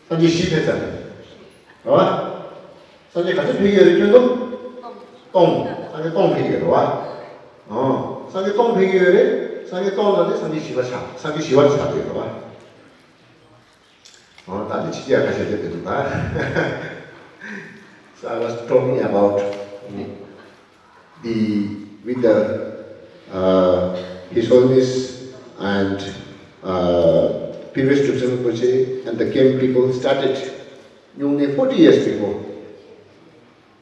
སངས་རྒྱས་བཞི་ཕེབས་ཚར་རེད། རེད་བ། སངས་རྒྱས་ག་ཚོད་ཕེབས་ཡོད་རེད། ཁྱོན་བསྡོམས། སྟོང་། སངས་རྒྱས་སྟོང་ཕེབས་ཡོད་རེད་བ། ཨོ། སངས་རྒྱས་སྟོང་ཕེབས་ཡོད་རེད། སངས་རྒྱས་སྟོང་ལ་ནི་སངས་རྒྱས་བཞི་པ་ཆགས། སངས་རྒྱས་བཞི་པ་ཆགས་ཡོད་རེད་བ། ཨོ་ད་ནི་ཕྱི་རྒྱལ་ཁ་ཤས་ཀྱང་འདུག་ད། So I was talking about the with the uh, His Holiness and uh, previous Drupsen Rinpoche and the Khem people started Nyungtse forty years before.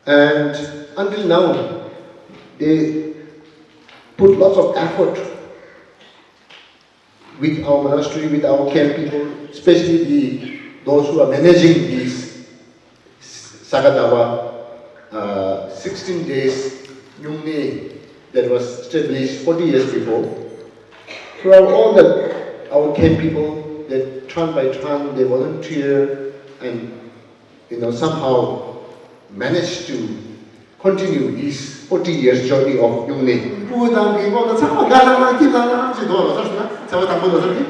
And until now, they put lots of effort with our monastery, with our Khem people, especially the those who are managing these Sakadava, uh, sixteen days Nyungtse that was established forty years before. Throughout all the our Khem people, they turn by turn, they volunteer and you know, somehow managed to continue this forty years journey of Nyungtse. ཕྲུ་གུ་དང་གི་སྔོན་ལ་ཚང་མ་དགའ་ལང་ལང་སྐྱིད་ལང་ལང་ཞིག་འདུག་ལོ་གསར་ཞུ་ན་ཚེས་པ་དང་པོ་ལོ་གསར་གྱི།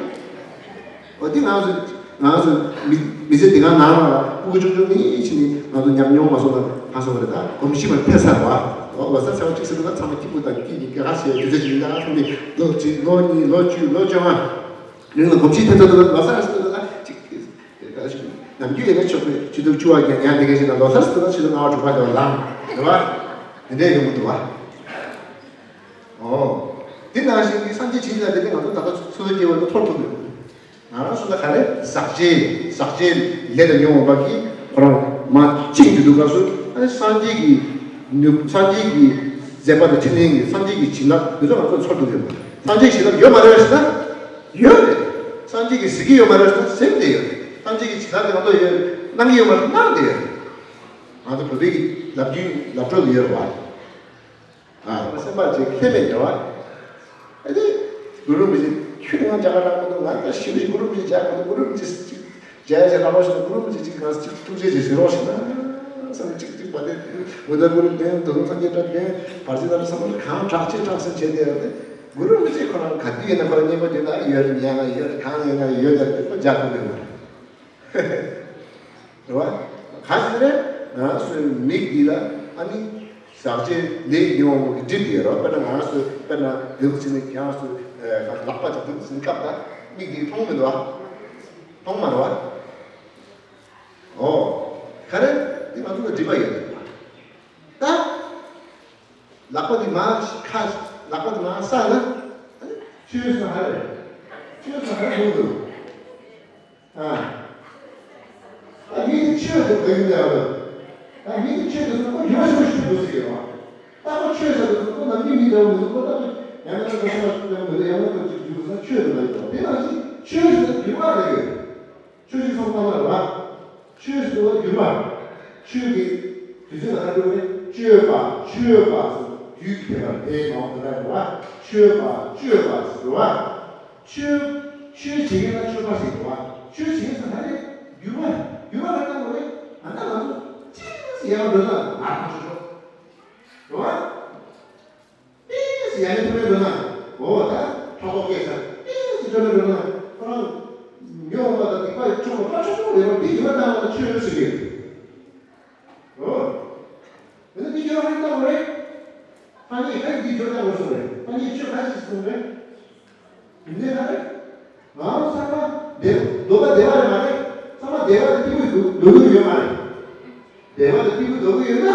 འོ་དེ་ང་ཚོ་ང་ཚོ་མི་མི་ཚེ་འདི་ག་ནང་ལ་ཕྲུ་གུ་ཆུང་ཆུང་ནས་ཕྱིན་ནས་ང་ཚོ་ཉམས་མྱོང་མ་སོང་ན་གང་སོང་བ་རེད། ད་གོམས་གཤིས་མར་འཕེལ་ཚར་བ། འོ་ལོ་གསར་ཚེས་པ་གཅིག་ཟེར་དུས་ད་ཚང་མ་སྐྱིད་པོ་དང་སྐྱིད་ཀྱི་སྐད་ཁ་བཤད་དུས་ཚོད་ཅིག་ཡིན་ད། ང་ཚོ་འདི་ལོ་གཅིག་ལོ་གཉིས་ལོ་བཅུ་ལོ་བཅོ་ལྔ་ནང་ལ་གོམས་གཤིས་འཕེལ་ཚར་དུས་ལོ་གསར་ཟེར་དུས་ད་གཅིག་ནམ་རྒྱུན་ཡིན་ན་ཆོག་པའི་ཆུ་ཚོད་བཅུ་པ་བརྒྱད་ཉལ་བསྡད་མཁན་ཞིག་དང་ལོ་གསར་ཟེར་ན་ཆུ་ཚོད་ལྔ་པ་དྲུག་པ་དེ་བ་ལངས་རེད་བ། དེ་འདྲས་ཡོང་གི་འདུག་བ། ཨོ། དེ་ནང་བཞིན་གྱི་སངས་རྒྱས་བྱིན་གྱིས་བརླབས་དེ་ང་ཚོ་ད་ལྟ་སོ་སོའི་སྐྱེ་བོ་ལ་ཐོར་ཐུབ་ཡོད། ང་རང་ཚོ་ལ་ག་རེ་ཟག་བཅས་ཟག་བཅས་ལས་དང་ཉོན་མོངས་པ་གིས་ཁོ་རང་མ་བཅིངས་ཏེ་འདུག་སྐབས་སུ་ཨ་ནི་སངས་རྒྱས་ཀྱི་ནུས་སངས་རྒྱས་ཀྱི་མཛད་པ་དང་འཕྲིན་ལས་ཀྱི་སངས་རྒྱས་ཀྱི་བྱིན་རླབས་དེ་ཚོ་ང་ཚོ་ཚོར་ཐུབ་ཡོད་པ། སངས་རྒྱས་བྱིན་རླབས་ཡོད་མ་རེད་ཟེར་ན་ཡོད་རེད། སངས་རྒྱས་ཀྱི་གཟིགས་ཀྱི་ཡོད་མ་རེད་ཟེར་ན་གཟིགས་བསྡད་ཡོད་རེད། སངས་རྒྱས་ཀྱི་བྱིན་རླབས་དེ་ང་ཚོ་ཡོད་གནང་གི་ཡོད་མ་རེད་གནང་བསྡད་ཡོད་རེད། ང་ཚོ་བོད་པའི་ལབ་རྒྱུན་ལབ་སྒྲོས་ལ་ཡོད་རེད་བ། ཨ་སེམས་པ་ཅིག་ཁེ་མེད་འདྲ་བ། ཨ་ནི་གུ་རུ་རིན་པོ་ཆེ་ཁྱོད་ང་རྒྱ་གར་རག་མི་འདུག་ང་ད་ཞི་བའི་གུ་རུ་རིན་པོ་ཆེ་རྒྱག་མི་འདུག་གུ་རུ་རིན་པོ་ཆེ་ཅིག་རྒྱ་ཡ་ཆེ་རག་རོགས་ཞིག་གུ་རུ་རིན་པོ་ཆེ་ཅིག་ང་ཅིག་ཐུགས་རྗེ་ཆེ་ཟེར་རོགས་ཞིག་ན་བསམ་ཅིག་ཅིག་བ་དེ་འོ་ད་གུ་རུ་ལྡན་དོ་དམ་སངས་རྒྱས་གྲགས་ལྡན་བར་ཆད་ལ་བསམ་བློ་གང་དྲག་ཅི་དྲག་སེམས་བྱས་ཏེ་ཡོད་དེ་གུ་རུ་རིན་པོ་ཆེ་ཁོ་རང་ག་དུས་ཡིན་ན་ཁོ་རང་མཉེས་པོ་དེ་ན་ཡོད་རེད། ཉན་ན་ཡོད་རེད། གང་ཡིན་ན་ཡོད་རེད། ཁོ་རྒྱག་ཐུབ་ཀྱི་ཡོད་རེད། རེད་བ། ག་ཟེར་རེད། ང་རང་ཚོའི་མིག་འདི་ལ་ཨ་ནི་ཟག་བཅས་ལས་ཉོན་མོངས་ཀྱི་སྒྲིབ་ཡོད་རེད་བ། དཔེར་ན་ང་རང་ཚོས་དཔེར་ན་འདུག་ཟེར་ནས་ཁྱེད་རང་ཚོས་ལག་པ་ཅིག་འདུག་ཟེར་ནས་བཀབ་ད་མིག་འདི་མཐོང་མི་འདུག་བ། མཐོང་མ་རེད་བ། ཨོ། ག་རེ། འདི་ང་ཚོ་ལ་སྒྲིབ་པ་ཡོད་རེད་བ། ད། ལག་པ་འདི་མར་ཁ། ལག་པ་འདི་མར་བསལ་ན། ཆོས་སུ་ཧ་རེ། ཆོས་སུ་ཧ་རེ་འདུག་འདུག་ཨ། ད་མི་དེ་ཆོས་དེ་གོ་ཡིན་ནའང་། ད་མི་དེ་ཆོས་དེ་སོང་ཁོ་ཡོད་ཤོག་ཤོག་འདུག་ཟེར་གྱི་རེད་བ། ད་ཁོ་ཆོས་ཟེར་དུས་ཁོ་ནམ་རྒྱུན་མི་འདྲ་བོ་མི་འདུག་ཁོ་ད་ཡང་ན་ཁོ་ཆོས་ཟེར་དུས་ཡང་ན་ཁོ་ཅིག་འདུག་ཟེར་ན་ཆོས་དེ་ལ་ཡོད་དེ་ནང་བཞིན་ཆོས་ཟེར་དུས་འགྱུར་བ་རེད། ཆོས་ཤིག་སོང་ཙང་ལ་རེད་བ། ཆོས་ཟེར་བ་འགྱུར་བ། ཆོས་ཀྱི་དུས་ཚོད་ལ་ཁ་འགྲོ་བས་སྤྱོད་པ་སྤྱོད་པ་ཟེར་དུས་ཀྱི་ཕལ་པ་དེའི་ནང་དུ་ལ་རེད་བ། སྤྱོད་པ་སྤྱོད་པ་ཟེར་བ། ཆོས་ཆོས་བྱེད་མཁན་ལ་སྤྱོད་པ་ཟེར་བ། ཆོས་བྱེད་མཁན་ཟེར་ན་རེད་འགྱུར་བ་འགྱུར་བ་ལ་ལྟ་དགོས་རེད། ཨ་ན་ང་ཚོ་ཅི་ཟེར་ཡང་འགྲོ་ན་ང་ཁོ་ཆོས་ཆོས་རེད་བ། ཏིས་ཡ་ནི་ཐུབ་མེད་འགྲོ་ན། འོ་ད་ཕྲག་དོག་སྐྱེས་ས་ཏིས་ཐུབ་མེད་འགྲོ་ན། ཁོ་རང་ཉོ་བ་དང་སྡིག་པ་ཡི་ཕྲུ་གུ་ཕྲག་ཕྲུག་པོ་རེད་བ། འདི་ཉི་མ་ནང་ལ་ཆོས་ཡོད་ཟེར་གི་འོ། མི་ནི་འདི་ཉོ་རེད་ད་འོ་རེད། ཕ་ཉེ་ཁ་འདི་ཉོ་ད་འོ་སོང་རེད། ཕ་ཉེ་ཆོས་ཁ་ཞིག་སོང་རེད། མི་ནི་ཁ་རེད། ང་རང་ཚང་མ་བདེ་འདོད་པ་བདེ་བ་རེད་མ་རེད། ཚང་མ་བདེ་བ་དེ་ཐིག་པོའི་འདུག་འདུག་གི་ཡོད་མ་རེད། བདེ་བ་དེ་ཐིག་པོའི་འདུག་གི་ཡོད་ན།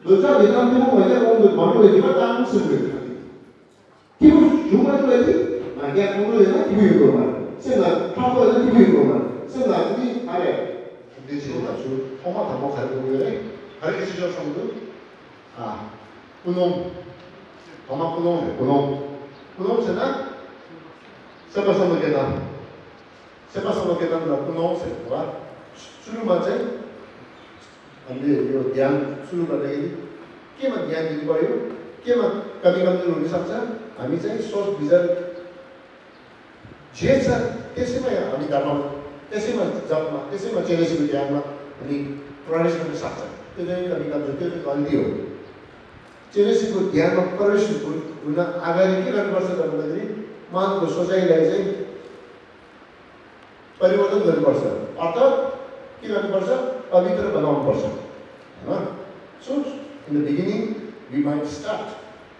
འདོད་ཆགས་ཀྱི་གཏམ་ཐུན་མོང་མ་རྒྱག་གོང་དུ་མ་འགྲོ་བའི་ཉི་མ་བཏང་ཟེར་དགོས་ཀྱི་རེད། ཐིག་པོ་བྱུང་མ་ཐུབ་པ་དེ་མ་རྒྱག་གོང་དུ་ཡོད་ན་ཐིག་པོ་ཡོད་དགོས་མ་རེད། སེམས་ལ་ཕྲག་དོག་ཡོད་ན་ཐིག་པོ་ཡོད་དགོས་མ་རེད། སེམས་ལ་འདི་ཨ་རེད། འདི་བྱེད་ལ་ཚུར་ཐོག་མ་དང་པོ་ག་རེ་དགོས་ཀྱི་ཡོད་རེད། ག་རེ་གི་ཕྱི་ཕྱོགས་སོང་འདུག་ཨ། ཀུན་སློང་། ཐོག་མ་ཀུན་སློང་རེད། ཀུན་སློང་། ཀུན་སློང་ཟེར་ན། སེམས་པ་བསམ་བློ་སྐྱེ་སྟངས། སེམས་པ་བསམ་བློ་སྐྱེ་སྟངས་ལ་ཀུན་སློང་ཟེར་བ། སུ་ལུ་མ་ཚད། ཨ་ནི་ཡོ་རྒྱན་སུ་ལུ་མ་ཚད་ཀྱི་ཀྱེ་མ་རྒྱན་དེ་འདུག་པ་ཡོད། के मा कमी कमजोरी हुन सक्छ, हामी चाहिँ सोच विचार जे छ त्यसैमा हामी धर्म, त्यसैमा जपमा, त्यसैमा चेलेसीको ज्ञानमा हामी प्रवेश गर्न सक्छ। त्यो चाहिँ कमी कमजोरी, त्यो चाहिँ गल्ती हो। चेलेसीको ज्ञानमा प्रवेश हुन अगाडि के गर्नुपर्छ त भन्दाखेरि, मनको सोचाइलाई चाहिँ परिवर्तन गर्नुपर्छ, अर्थात् के गर्नुपर्छ? पवित्र बनाउनुपर्छ, होइन? So, in the beginning, we might start,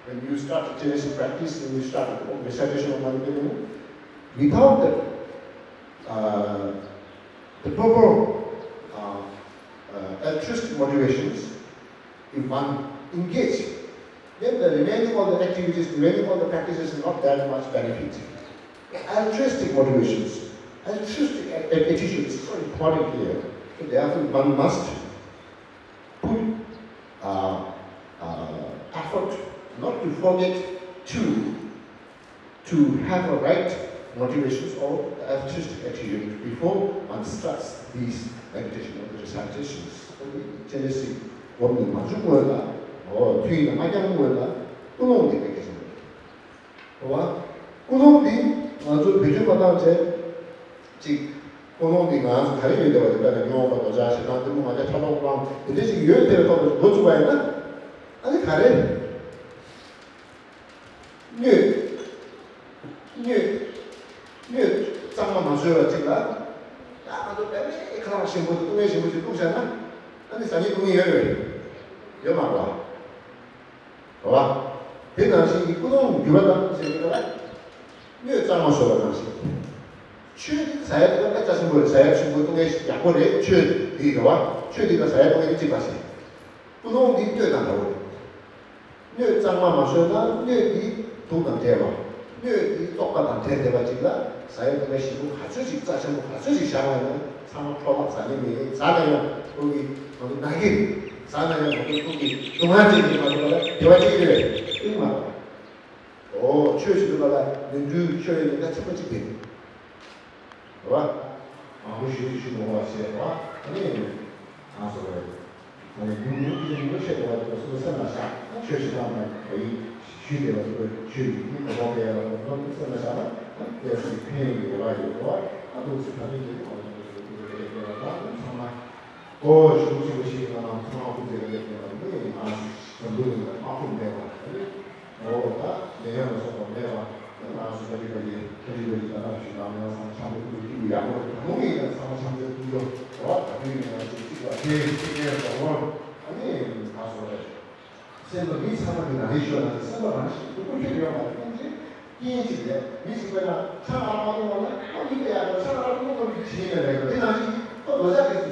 when you start Chelesi practice, when you start recitation of Manipuri, without the, uh, the proper, uh, uh, altruistic motivations, if one engage, then the remaining all the activities, remaining all the practices is not that much benefit. Altruistic motivations, altruistic a- a- attitude is so important here. So therefore, one must put uh, uh, effort not to forget to to have a right motivations or altruistic attitude before one starts these meditation or the recitations. Chelesi བསྒོམ་ནས་མ་བྱུང་སྔོན་ལ། འོ་མཐུན་ཡིན་ན་མ་བསྐྱངས་སྔོན་ལ་ཀུན་སློང་འདི་དཔེ་གལ་ཆེན་པོ་རེད། རེད་བ། ཀུན་སློང་འདི་ང་ཚོ་བེད་སྤྱོད་མ་བཏང་བྱས། གཅིག་ཀུན་སློང་འདི་ང་ཚོ་ག་རེ་ཡོད་བསྡད་པ་རེད། དཔེར་ན་རྙོག་པ་དོ་འཇགས་ཞེ་སྡང་གཏི་མུག་ང་རྒྱལ་ཕྲག་དོག་དབང་དེ་འདྲ་ཞིག་ཡོད་བསྡད་པའི་ཐོག་ཏུ་འགོ་བཙུགས་པ་ཡིན་ན། ཨ་ནི་ག་རེ། སྣོད། སྣོད། སྣོད་གཙང་མ་མ་བཟོས་པ་ཅིག་ལ། ད་ང་ཚོ་དཔེ་མེད་ཁ་ལག་ཞིམ་པོ་དང་བཏུང་བའི་ཞིམ་པོ་ཅིག་བླུགས་བཞག་ན། ཨ་ནི་ཟ་སྙིང་བཏུང་སྙིང་ཡོད་རེད། ཡོད་མ་རེད་བ། རེད་བ། དེ་ནང་བཞིན་གྱི་ཀུན་སློང་འགྱུར་བ་དང་ཟེར་གྱི་རེད་བ། སྣོད་གཙང་མ་བཟོས་པ་ནང་བཞིན། ཆོས་འདི་ཟ་ཡ་དེ་ལ་དཔེ་རྩ་ཆེན་པོ་རེད། ཟ་ཡ་ཞིམ་པོ་བཏུང་ཡ་ཡག་པོ་རེད། ཆོས་འདི་རེད་བ། ཆོས་འདི་དང་ཟ་ཡ་བཏུང་ཡ་འདི་གཅིག་པ་ཞིག་ཀུན་སློང་འདི་སྣོད་དང་འདྲ་བོ་རེད། སྣོད་གཙང་མ་མ་བཟོས་ན་སྣོད་འདི་དུག་དང་འདྲེས་པ། སྣོད་འདི་བཙོག་པ་དང་འདྲེས་བསྡད་པ་ཅིག་ལ་ཟ་ཡ་བཏུང་ཡ་ཞིམ་པོ་ག་ཚོད་ཅིག་རྩ་ཆེན་པོ་ག་ཚོད་ཅིག་བཞག་པ་ཡིན་ན་ཚང་མ་འཕྲོ་བརླག་ཟ་ནི་མེད། ཟ་ན་ཡང་ཁོང་གི་ང་ཚོ་ན་གི་རེད། ཟ་ན་ཡང་ང་ཚོ་ཁོང་གི་སྡུག་བསྔལ་ཅིག་རེད་མ་གཏོགས་ལ་བདེ་བ་ཅིག་རེད་ཨེ་མ་རེད། ཨོ་ཆོས་ཞིག་ཏུ་ལ་ལ་ནོར་འཁྲུལ་ཆོས་ཡིན་ན་ཆེན་པོ་ཅིག་རེད། རེད་བ། མང་པོ་ཞུ་ཞུ་མི་དགོས་པ་བྱས་རེད་བ། ཨ་ནི། ང་སོ་རེད། ཨ་ནི་ཉུང་ཉུང་ཉུང་ཉུང་བཤད་དགོས་པ་དེ་སོ་སོ་སེམས་ལ་བཞག་ཆོས་ཞིག་བཏང་ན་ག་ཡིན་ཞུས་བསྡད་པ་དེ་ཆོས་ཡིན་མི་གོ་བ་ག་ཡ་ལ་གོ་ཐོག་སེམས་ལ་བཞག་ན་ཨ་ནི་དེ་སོ་ཡི་ཕན་ཡོན་གྱི་རེ་བ་ཡོད་རེད་བ། ཨ་ཏོག་ཙི་ད་ནི་དེ་གོ་བ་ཚང་མ། ཨོ་ཞུ་ཞུ་ཞུ་ཞུ་ང་ཚང་མ་ཁུ་ཚེ་ག་ལེགས་ཀྱི་ལ་ནི་ང་ཚོ་འཛམ་བུ་གླིང་ལ་དམག་དཔུང་མེད་པ་ཨོ་ད་ལས་ཡང་ལ་སོགས་པ་མེད་པ་ང་ཚོ་ད་རི་ག་ལི་ད་རི་ག་ལི་ད་ན་ཞུ་ན་ང་ཚང་འཆམ་པོ་ཀུན་ཀྱི་ཡག་པོ་རེད། ད་ནོ་ཡིན་ན་ཚང་མ་འཆམ་པོ་ཀུན་ཀྱི་རོ་ད་བུ་ཡིན་ན་ང་ཚོ་གཅིག་ལ་ཁེ་གཅིག་ལ་རོ་ཨ་ནི་ང་ཚོ་རེད། སེམས་པ་མི་ཚང་མ་གི་ནང་ནས་ཤོད་ན་སེམས་པ་རང་ཞིག་སྡུག་པོ་ཁྱོད་ཡོད་མ་རེད། ཐེངས་གཅིག་རྐྱེན་གཅིག་རེད། མི་གཅིག་པ་ན་ཆང་རག་མ་འཐུང་བ་ན་ཁོ་མི་དེ་ཡག་པོ་ཆང་རག་འཐུང་ཐུབ་པའི་བྱེད་ཡིན་ལ་རེད། དེ་ནང་བཞིན་ཁོ་ལོ་ཆག་གི་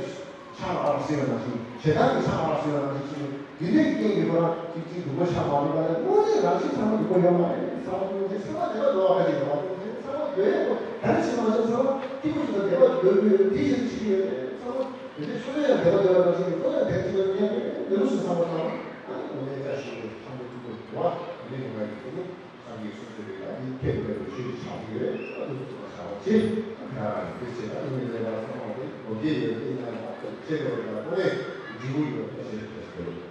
ཆང་རག་ཟེར་བ་ནང་བཞིན་ཞེ་སྡང་གི་ཆང་རག་ཟེར་བ་ནང་བཞིན་ཞིག་འདི་འདྲའི་རྐྱེན་གྱིས་ཁོ་རང་གཅིག་གཅིག་སྡུག་པོ་ཆགས་མ་འདུག་ལ་དངོས་གནས་རང་བཞིན་ཚང་མ་སྡུག་པོ་ཡོད་མ་རེད། ཚང་མ་སྙིང་རྗེ་ཚང་མ་དེ་ག་འགྲོ་བ་ཁ་ཅིག་རེད་བ། སྙིང་རྗེ་ཚང་མ་དགོས་ཡོད་དགོས་ག་རེ་བྱེད་མ་བྱེད་ཚང་མ་སྐྱིད་པོ་ཞིག་དང་བདེ་བ་འདོད་ཀྱི་ཡོད། དེ་བཞིན་བྱེད་ཀྱི་ཡོད་རེད། ཚང་མ་དེ་འདྲའི་ཆུ་ཚོད་ཡང་བདེ་བ་འདོད་པ་ནང་བཞིན་ཁོ་ཡང་བདེ་བ་ཅིག་ཡོད་ཀྱི་ཡོད་རེད། འདི་རུ་སུ་ཚང་མ་ཚང་མ་ཨ་ནི་དངོས་གནས་བཀྲ་ཤིས་ཚང་མ་སྐྱིད་པོ་འདུག་བ། འདི་ནི་ངས་འདི་ནི་སངས་རྒྱས་གསུངས་ཏེ་རེད་ལ་འདི་ཐེག་པའི་རུ་ཤུལ་གྱི་ཕྱག་རྒྱུ་རེད། ཨ་ནི་ཐུགས་ལ་བཞག་པ་ཅི་ཁ་རང་འདི་བྱེད་ན་ནི་མི་ལས་པ་ཚང་མ་དེ་ལོ་རྒྱུས་ཡོད་དེ་ཡིན་ན་ཡང་བྱེད་དགོས་རེད་ལ་དངོས་གནས་འབྲས་བུ་ཡོད་པ་ཞིག་རེད།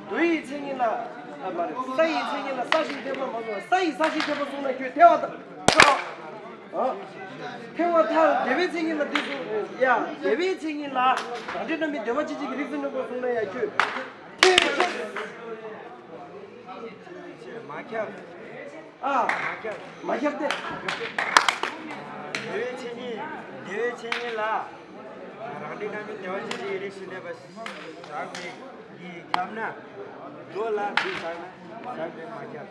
རྡོ་ཡི་མཚན་ཉིད་ལ། ཨ་མ་རེད། ས་ཡི་མཚན་ཉིད་ལ་ས་ཞེས་ཐེག་པ་མ་གསུངས་པར་ས་ཡི་ས་ཞེས་ཐེག་པ་གསུངས་ན་ཁྱོད་ཐལ་བ་དང་། ཨ། ཐལ་བ་ཐལ། བདེ་བའི་མཚན་ཉིད་ལ་འདི་གསུངས་ཡ། བདེ་བའི་མཚན་ཉིད་ལ་རང་འདྲའི་རྣམ་སྨིན་བདེ་བ་ཅན་གྱི་རིགས་སུ་གནས་པ་གསུངས་ན་ཡ་ཁྱོད་ཐལ་བའི་ཕྱིར། མ་ཁྱབ། ཨ། མ་ཁྱབ། མ་ཁྱབ་སྟེ། བདེ་བའི་མཚན་ཉིད། བདེ་བའི་མཚན་ཉིད་ལ། རང་འདྲའི་རྣམ་སྨིན་བདེ་བ་ཅན་གྱི་རིགས་སུ་གནས་པ་ཞིག་ནི་ཁྱབ་ན། རྡོ་ལ་འདི་ལྟར་ན་ཞག་པའི་མ་ཁྱབ།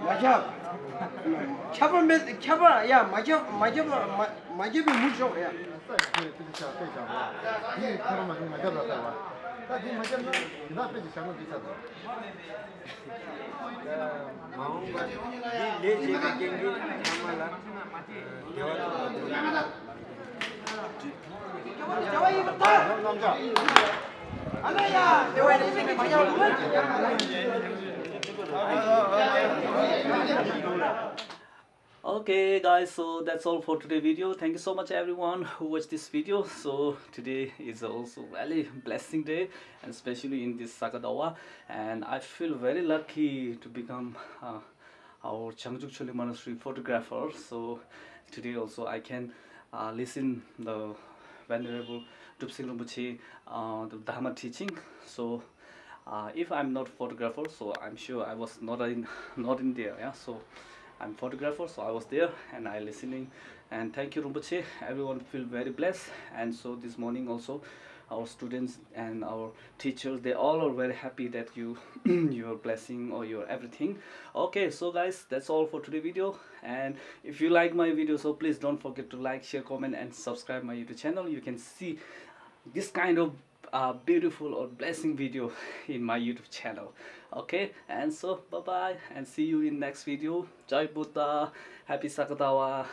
མ་ཁྱབ། ཁྱབ་པ་མེད། ཁྱབ་པ་ཡ་མ་ཁྱབ། མ་ཁྱབ་པ་མ་མ་ཁྱབ་པའི་མུ་ཤོག་ཡ། ས་ཡི་ཐོག་ཏུ་ཆ་དཔེ་བཞག་པ། འདི་ཡི་ཁྱབ་པ་མ་ཁྱབ་མ་ཁྱབ་ལ་ཟེར་བ། ད་འདི་མ་ཁྱབ་ན་འདི་དག་དཔེ་ཅིག་བཞག་ན་འདི་ཆགས་འདུག་མ་འོངས་པ་འདི་ལས་བྱེད་པའི་རྐྱེན་གྱིས་ཐ་མ་ལ་བདེ་བ་ཐོབ་པ་དང་། Okay, guys, so that's all for today video. Thank you so much, everyone who watched this video. So today is also really blessing day, and especially in this Sakadawa, and I feel very lucky to become uh, our Changjuk Chole Monastery photographer. So today also I can uh, listen the Venerable Drupsing Rinpoche uh, the Dharma teaching. So uh, if I'm not photographer, so I'm sure I was not in not in there. Yeah, so I'm photographer, so I was there and I listening. And thank you, Rinpoche. Everyone feel very blessed. And so this morning also, our students and our teachers, they all are very happy that you your blessing or your everything. Okay, so guys, that's all for today video. And if you like my video, so please don't forget to like, share, comment, and subscribe my YouTube channel. You can see this kind of uh, beautiful or blessing video in my YouTube channel. Okay, and so bye bye and see you in next video. Jai Buddha, happy Sakadawa.